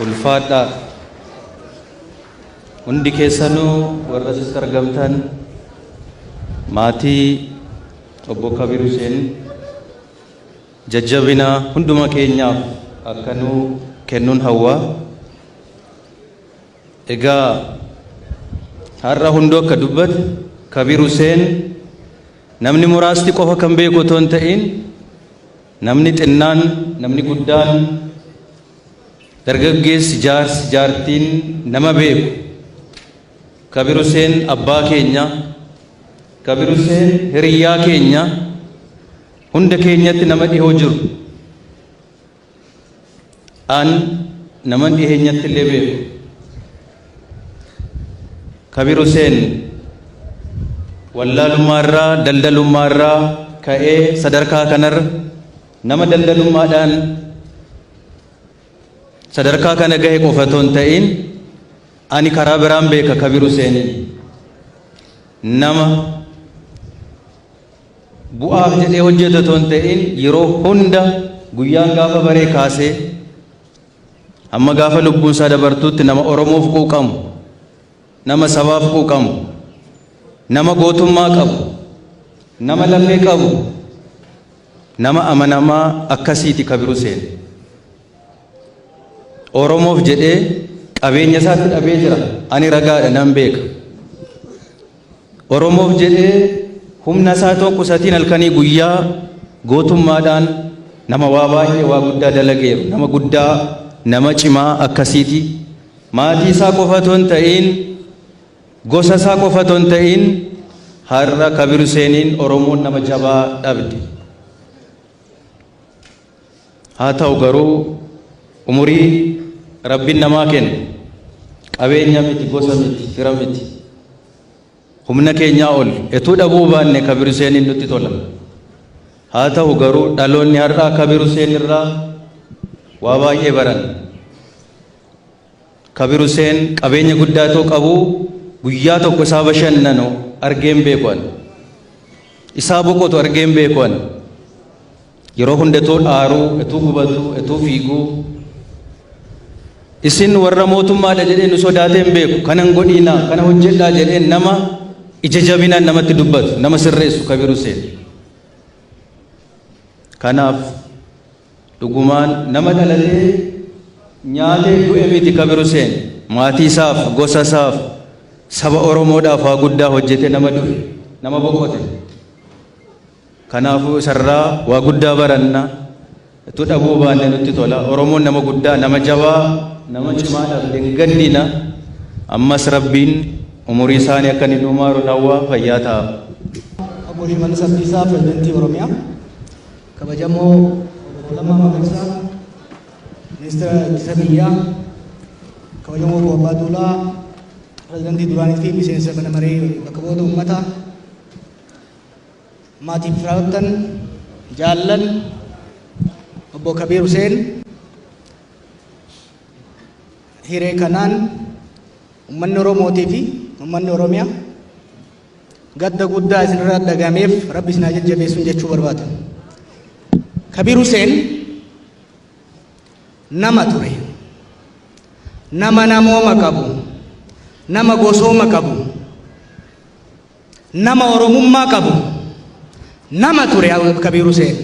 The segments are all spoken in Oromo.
Ulfaadhaa. Hundi keessanuu warra asitti argamtan, maatii obbo Kabir Huseen, jajjabina hunduma keenyaaf akka nuu kennuun hawwa. Egaa har'a hunduu akka dubbate, Kabir Huseen namni muraasti qofa kan beeku otoo hin ta'in, namni xinnaan, namni guddaan, dargaggeessi, jaarsi, jaartiin nama beeku. Kabir Huseen abbaa keenya, Kabir Huseen hiriyyaa keenya, hunda keenyatti nama dhihoo jiru. An naman dhiheenyatti illee beeku. Kabir Huseen wallaalummaarraa, daldalummaarraa ka'ee sadarkaa kanarra, nama daldalummaadhaan sadarkaa kana gahe qofa otoo hin ta'in, ani karaa biraan beeka Kabir Huseenii. Nama bu'aaf jedhee hojjetu otoo hin ta'in, yeroo hunda guyyaan gaafa baree kaasee hamma gaafa lubbuun isaa dabartuutti nama Oromoof quuqamu, nama sabaaf quuqamu, nama gootummaa qabu, nama lafee qabu, nama amanamaa akkasiiti Kabir Huseen. Oromoof jedhee qabeenya isaatti dhabee jira. Ani ragaadha, nan beeka. Oromoof jedhee humna isaa tokko qusatiin halkanii guyyaa gootummaadhaan nama waa baay'ee, waa guddaa dalageeru, nama guddaa, nama cimaa akkasiiti. Maatii isaa qofa otoo hin ta'in, gosa isaa qofa otoo hin ta'in, har'a Kabir Huseeniin Oromoon nama jabaa dhabde. Haa ta'u garuu umurii Rabbiin namaa kenna. Qabeenya miti, gosa miti, fira miti. Humna keenyaa ol etuu dhabuu baanne Kabir Huseeniin nutti tola. Haa ta'u garuu dhaloonni har'aa Kabir Huseen irraa waa baay'ee baran. Kabir Huseen qabeenya guddaa itoo qabuu guyyaa tokko isaa bashannanu argeen beeku ani. Isaa boqotu argeen beeku ani. Yeroo hunda itoo dhaaruu, ituu gubatuu, ituu fiiguu. Isin warra mootummaadha jedhee nu sodaatee hin beeku. Kana hin godhiinaa, kana hojjedhaa jedhee nama ija jabinaan namatti dubbatu, nama sirreessu Kabir Huseen. Kanaaf dhugumaan nama dhalatee nyaatee du'e miti Kabir Huseen. Maatii isaaf, gosa isaaf, saba Oromoodhaaf waa guddaa hojjete nama du'e, nama boqote. Kanaafuu isarraa waa guddaa baranna. Utuu dhabuu baanne nutti tola. Oromoon nama guddaa, nama jabaa, nama cimaa dhabde hin gaddina. Ammas Rabbiin umurii isaanii akka inni nuu maaru hawwa, fayyaa ta'a. Obbo Shimallis Abdiisaa, Pirezidantii Oromiyaa, kabajamoo Obbo Lammaa Magarsaa, Ministeera Ittisa Biyyaa, kabajamoo Obbo Abbaa Duulaa, Pirezidantii duraanii fi miseensa mana maree bakka bu'oota uummataa, maatii, firoottan, jaallan Obbo Kabiir Huseen, hiree kanaan uummanni Oromootii fi uummanni Oromiyaa gadda guddaa isinirraa dhagameef Rabbi isin haa jajjabeessuun jechuu barbaada. Kabiir Huseen nama ture. Nama namooma qabu. Nama gosooma qabu. Nama Oromummaa qabu. Nama ture Kabiir Huseen.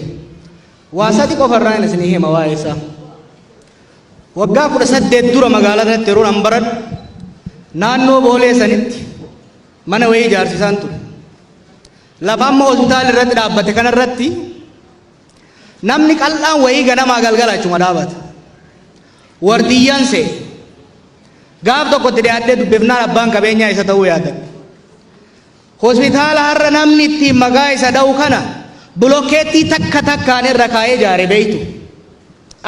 Waa sadi qofa irraa isinii hima waa'ee isaa. Waggaa 18 dura magaalaa kanatti yeroo an baradhu, naannoo Boolee sanitti mana wayii ijaarsisaan ture. Lafa amma hospitaala irratti dhaabbate kanarratti namni qal'aan wayii ganamaa galgala achuma dhaabata. Wardiyyaan se'e. Gaaf tokko itti dhiyaadhee dubbifnaan abbaan qabeenyaa isa ta'uu yaadadhe. Hospitaala har'a namni ittiin maqaa isa dha'u kana bulokkeettii takka takkaan irra kaa'ee ijaare, beektu.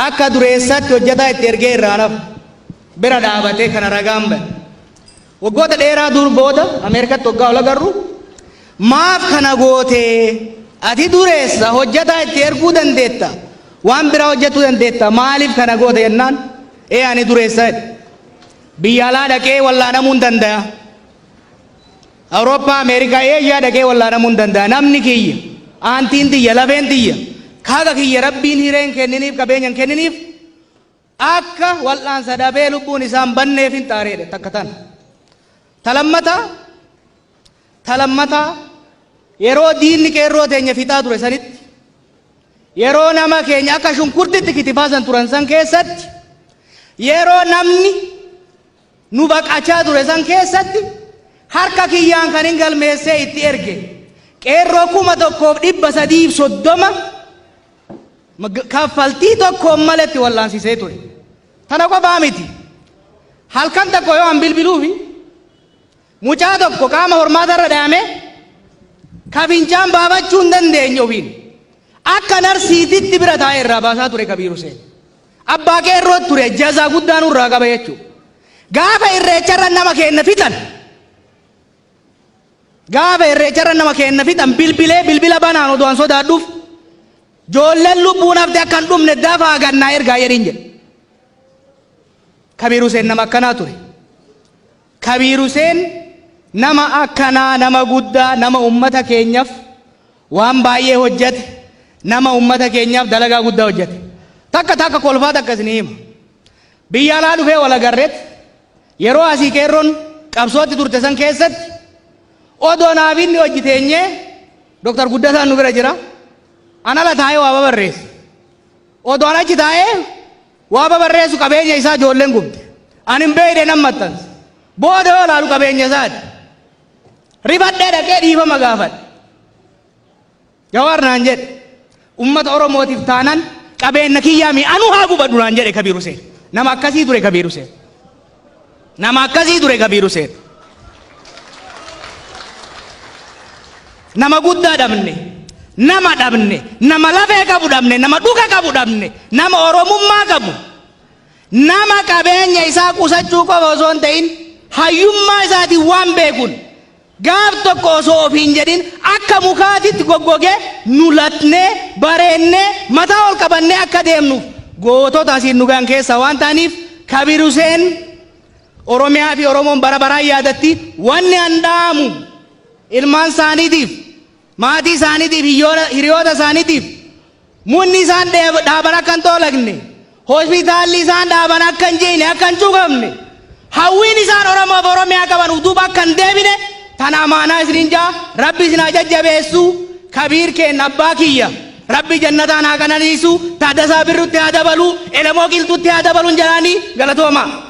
Akka dureessaatti hojjetaa itti ergee irraa nafu. Bira dhaabatee kana ragaan ba'e. Waggoota dheeraa dur booda Ameerikatti waggaa ol agarru, maaf kana gootee, ati dureessa, hojjetaa itti erguu dandeetta, waan biraa hojjechuu dandeetta, maaliif kana goote jennaan, ee ani dureessa jedhe. Biyya alaa dhaqee wallaanamuu hin danda'a. Awurooppaa, Ameerikaa, Eeshiyaa dhaqee wallaanamuu hin danda'a. Namni kiyya, aantiin tiyya, lafeen tiyya, kaaga kiyya Rabbiin hireen kenniniif, qabeenya hin kenniniif. Akka wal'aansa dhabee lubbuun isaa hin banneefin xaareedha takka tana. Ta lammataa, ta lammataa yeroo diinni qeerroo teenya fixaa ture sanitti, yeroo nama keenya akka shunkurtitti kitifaasan turan san keessatti, yeroo namni nu baqachaa ture san keessatti harka kiyyaan kan hin galmeessee itti erge qeerroo 1330 kaffaltii tokkoon maletti wallaansisee ture. Tana qofaa miti. Halkan tokko yoo an bilbiluufi mucaa tokko qaama hormaata irra dhaame ka fincaan baafachuu hin dandeenye ofiin akka narsiititti bira taa'ee irraa baasaa ture Kabiir Huseen. Abbaa qeerroo ture, jazaa guddaa nurraa qaba jechuudha. Gaafa irreecharra nama keenna fixan, gaafa irreecharra nama keenna fixan bilbilee bilbila banaan odoo an sodaadhuuf joolleen lubbuun hafte akka hin dhumne dafaa gannaa ergaa jedhiin jedhe. Kabiir Huseen nama akkanaa ture. Kabiir Huseen nama akkanaa, nama guddaa, nama ummata keenyaf waan baay'ee hojjate, nama ummata keenyaaf dalagaa guddaa hojjate. Takka takka kolfaa takka isinii hima. Biyya alaa dhufee wal agarreet yeroo asii qeerroon qabsootti turte san keessatti odoo naaf inni hojji teenyee Dr. Guddataan nu bira jira. An ala taa'ee waa babarreessa. Odoo an achi taa'ee waa babarreessu qabeenya isaa ijoolleen gubde. An hin beekne nan maxxanse. Booda yoo ilaalu qabeenya isaati. Rifadhee dhaqee dhiifama gaafadhe. Jawaar naan jedhe, ummata Oromootiif taanan qabeenya kiyyaa mi anuu haa gubadhu naan jedhe Kabiir Huseen. Nama akkasii ture Kabiir Huseen. Nama akkasii ture Kabiir Huseen. Nama guddaa dhabne, nama dhabne, nama lafee qabu dhabne, nama dhuga qabu dhabne, nama Oromummaa qabu, nama qabeenya isaa qusachuu qofa osoo hin ta'in hayyummaa isaatiin waan beekuun gaaf tokko osoo ofiin jedhin akka mukaatitti goggogee nu latnee bareennee mataa ol qabannee akka deemnuuf gootota asiin nu gahan keessaa waan ta'aniif Kabir Huseen Oromiyaa fi Oromoon bara baraan yaadatti. Wanni an dhaamu ilmaan isaaniitiif, maatii isaaniitiif, hiriyoota isaaniitiif, munni isaan dhaaban akka hin xoolagne, hospitaalli isaan dhaaban akka hin jiine, akka hin cufamne, hawwiin isaan Oromoof Oromiyaa qaban uf duuba akka hin deebine tana amaanaa isiniin jaa. Rabbi isin haa jajjabeessu. Kabiir keenna, abbaa kiyya, Rabbi jannataan haa qananiisu, Taaddasaa Birrutti haa dabalu, Elemoo Qilxutti haa dabalun jedhaanii. Galatoomaa.